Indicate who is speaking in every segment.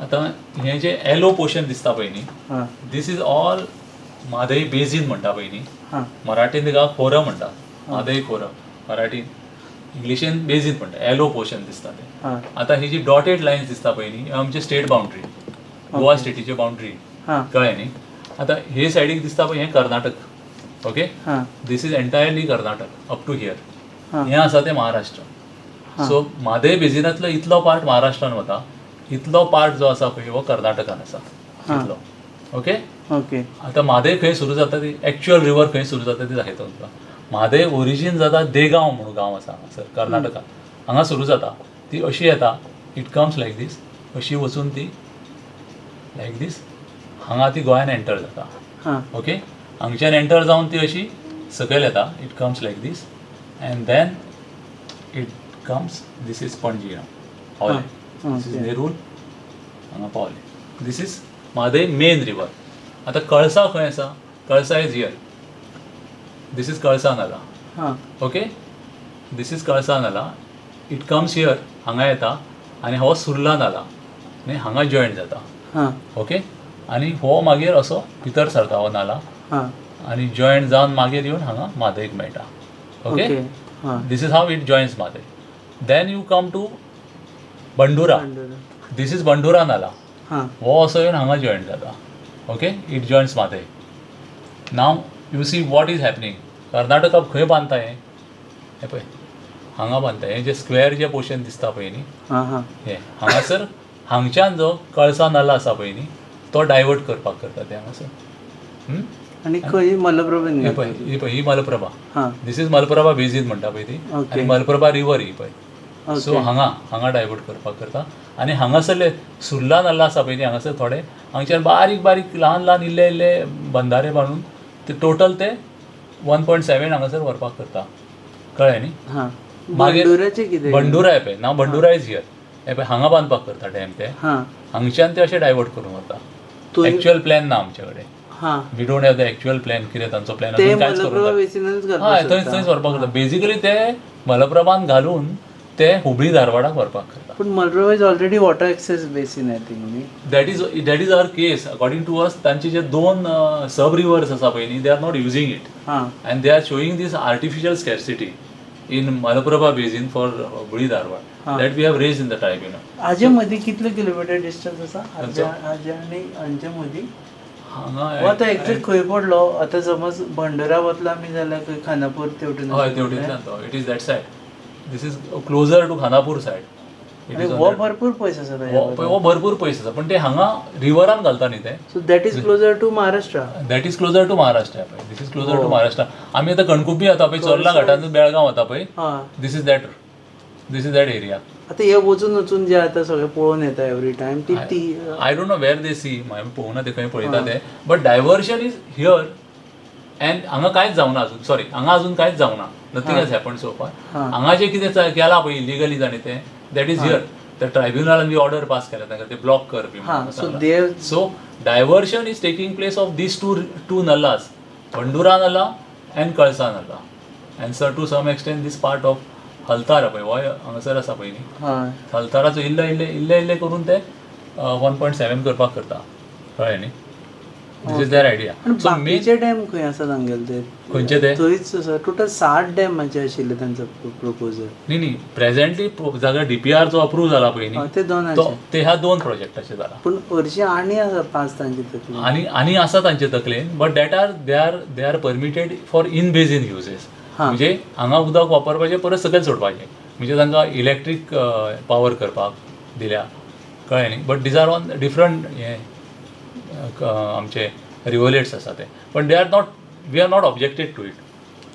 Speaker 1: आतां हें जें येलो पोर्शन दिसता पळय न्ही, this is all Mhadei basin म्हणटा पळय न्ही. मराठीन तिका खोरं म्हणटा, म्हादय खोरं मराठीन, इंग्लिशीन बेजीन म्हणटा. येलो पोर्शन दिसता तें. आतां ही जी डॉटेड लायन्स दिसता पळय न्ही, आमची स्टेट बाउंड्री, गोवा स्टेटीची बाउंड्री. कळ्ळें न्ही? आतां हे सायडीक दिसता पळय, हें Karnataka, okay? This is entirely Karnataka up to here. हें आसा तें महाराष्ट्र. सो म्हादय बेजिनांतलो इतलो पार्ट महाराष्ट्रान वता, इतलो पार्ट जो आसा पळय हो कर्नाटकान आसा इतलो, ओके?
Speaker 2: ओके.
Speaker 1: आतां म्हादय खंय सुरू जाता ती, एक्च्युअल रिवर खंय सुरू जाता ती दाखयता तुमकां. म्हादय ओरिजीन जाता देगांव म्हणून गांव आसा हांगासर कर्नाटकान, हांगा सुरू जाता ती. अशी येता, it comes like this, अशी वचून ती लायक दीस हांगा ती गोंयान एंटर जाता. ओके, हांगच्यान एंटर जावन ती अशी सकयल येता. It comes like this and then it comes, this is Panaji पावले, this is Nerul, हांगा पावले. This is Mhadei main river. आतां कळसा खंय आसा? Kalasa is here. This is Kalasa Nala. Okay, this is Kalasa Nala. It comes here, हांगा येता आनी हो सुर्ला नाला आनी हांगा जॉयन जाता. ओके, आनी हो मागीर असो भितर सरता हो नाला आनी जॉयन जावन मागीर येवन हांगा म्हादयक मेळटा, okay?
Speaker 2: Okay हां.
Speaker 1: This is how it joins Mhadei. Then you come to Bhandura. This is Bhandura Nala. हो असो येवन हांगा जॉयन जाता, okay? It joins Mhadei. Now you see what is happening. Karnataka खंय बांदता हें, हें पळय, हांगा बांदता. हें जें स्क्वेअर जें पोर्शन दिसता पळय न्ही,
Speaker 2: हां हां
Speaker 1: हें हांगासर, हांगच्यान जो कळसा नाला आसा पळय न्ही, तो डायवर्ट करपाक करता ते हांगासर, हम्म?
Speaker 2: आनी खंय मलप्रभेन?
Speaker 1: हे पळय, ही पळय, ही Malaprabha. This is Malaprabha basin म्हणटा पळय ती. आनी मलप्रभा रिवर ही पळय. सो हांगा हांगा डायवर्ट करपाक करता आनी हांगासरले सुर्ला नाल्ला आसा पळय न्ही, हांगासर थोडे हांगच्यान बारीक बारीक ल्हान ल्हान इल्ले इल्ले बंदारे बांदून ते टोटल ते 1.7 हांगासर व्हरपाक करता. कळ्ळें न्ही?
Speaker 2: हां.
Speaker 1: मागीर
Speaker 2: बंडुराचें कितें?
Speaker 1: बंडुरा हे पळय ना, Bhandura is here. हे पळय, हांगा बांदपाक करता डॅम ते. हांगच्यान ते अशे डायवर्ट करून वता. एक्च्युअल प्लॅन ना आमचे कडेन. We don't have the actual plan. कितें तांचो प्लॅन
Speaker 2: ते
Speaker 1: अजून कांयच
Speaker 2: मलप्रभा
Speaker 1: करूंक
Speaker 2: बेसिनानच
Speaker 1: हय.
Speaker 2: घालपाक
Speaker 1: थंय
Speaker 2: सोदता.
Speaker 1: थंयच व्हरपाक करता. बेजिकली ते मलप्रभान घालून ते हुबळी धारवाडाक व्हरपाक करता.
Speaker 2: पूण Malaprabha is already water excess basin, I think, न्ही?
Speaker 1: That is our case. According to us, तांचे जे दोन सब रिवर्स आसा पळय न्ही, they are not using it and they are showing this artificial scarcity in Malaprabha basin for Hubli Dharwad. That we have raised in the tribunal.
Speaker 2: हाजे मदीं कितले kilometre distance आसा हाज्या हाज्या आनी हांच्या मदीं?
Speaker 1: हांगा
Speaker 2: हो आतां एक्झॅक्ट खंय पडलो? आतां समज भंडुरा वतलो आमी जाल्यार खंय, खानापूर तेवटेन?
Speaker 1: हय, तेवटेंतल्यान तो. It is that side. This is closer to Khanapur side it
Speaker 2: आनी
Speaker 1: is.
Speaker 2: हो भरपूर पयस आसा ताज्या.
Speaker 1: हो भरपूर पयस आसा, पण ते हांगा रिवरान घालता न्ही ते.
Speaker 2: So that is closer to Maharashtra.
Speaker 1: That is closer to Maharashtra. पळय, this is closer to Maharashtra. आमी आतां कणकुपी वता पळय, चोर्ला घाटान बेळगांव वता पळय, this is that area.
Speaker 2: आतां हे वचून वचून जे आतां सगळें पळोवन येता एवरी टायम ती ती
Speaker 1: I don't know where they see. हांवें पळोवना ते खंय पळयता ते, but diversion is here and हांगा कांयच जावना अजून. सॉरी, हांगा अजून कांयच जावना. Nothing has happened so far. हांगा जें कितें केलां पळय इलिगली जाणें तें, that is here. त्या ट्रायब्युनलान बी ऑर्डर पास केल्या तांकां ते ब्लॉक कर बी.
Speaker 2: So they
Speaker 1: So diversion is taking place of these two nallas, Bhandura Nala and Kalasa Nala, and sir, to some extent this part of Haltara पळय, होय हांगासर आसा पळय न्ही, हलताराचो इल्ले इल्ले इल्ले इल्ले करून ते 1.7 करपाक करता. कळ्ळें न्ही? This is their idea.
Speaker 2: आनी
Speaker 1: सो मेन
Speaker 2: बाकीचे डॅम खंय आसा तांगेले ते?
Speaker 1: खंयचे ते?
Speaker 2: थंयच आसा. टोटल 60 डॅमाचे आशिल्ले तांचो प्रपोजल.
Speaker 1: न्ही न्ही, प्रेझेंटली जागा डीपीआर जो अप्रूव जाला पळय न्ही,
Speaker 2: ते
Speaker 1: तो
Speaker 2: दोनाचे.
Speaker 1: ते ह्या दोन प्रोजेक्टाचे जाला.
Speaker 2: पूण हरशीं आनी आसा पांच तांचे तकलेन.
Speaker 1: आनी आनी आसा तांचे तकलेन, but that are they are permitted for in basin uses. म्हणजे हांगा उदक वापरपाचें, परत सकयल सोडपाचें, म्हणजे तांकां इलेक्ट्रीक पावर करपाक दिल्या. कळ्ळें न्ही? But these are on different हें आमचे रिवलेट्स आसा ते, पण they are not, we are not objected to it.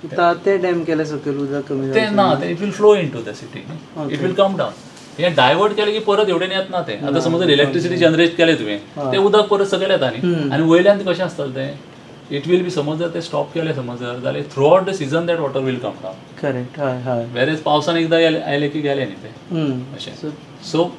Speaker 2: आतां ते डॅम केले सकयल उदक कमी
Speaker 1: ते
Speaker 2: जावचें?
Speaker 1: ना, ते it will flow into the city, it will come down. हें डायवर्ट केलें की परत हेवटेन येतना तें. आतां समज इलेक्ट्रिसिटी जनरेट केलें तुवें, तें उदक परत सकयल येता न्ही. आनी वयल्यान कशें आसतलें तें, it will be, समज जर ते स्टॉप केलें समज जर जाल्यार, throughout the season that water will come down.
Speaker 2: Correct, हय हय.
Speaker 1: वेरेज पावसान एकदां आयलें की गेलें न्ही तें. अशें.
Speaker 2: सो
Speaker 1: सो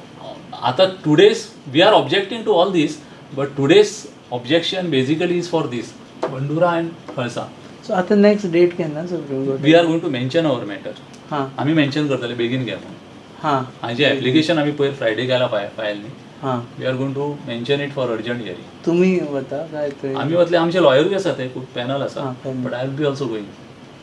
Speaker 1: आतां today's we are objecting to all this, but today's objection basically is for this Bhandura and Kalasa.
Speaker 2: So आतां नेक्स्ट डेट केन्ना supreme court?
Speaker 1: We are going to mention our matter. आमी mention करतले, बेगीन घे म्हणून. हाजें application आमी पयर फ्रायडे केला फायल न्ही.
Speaker 2: हां.
Speaker 1: We are going to mention it for urgent hearing.
Speaker 2: तुमी वता काय थंय?
Speaker 1: आमी वतले, आमचे लॉयरूय आसा, ते खूब पॅनल आसा.
Speaker 2: हां, panel.
Speaker 1: But I will be also going.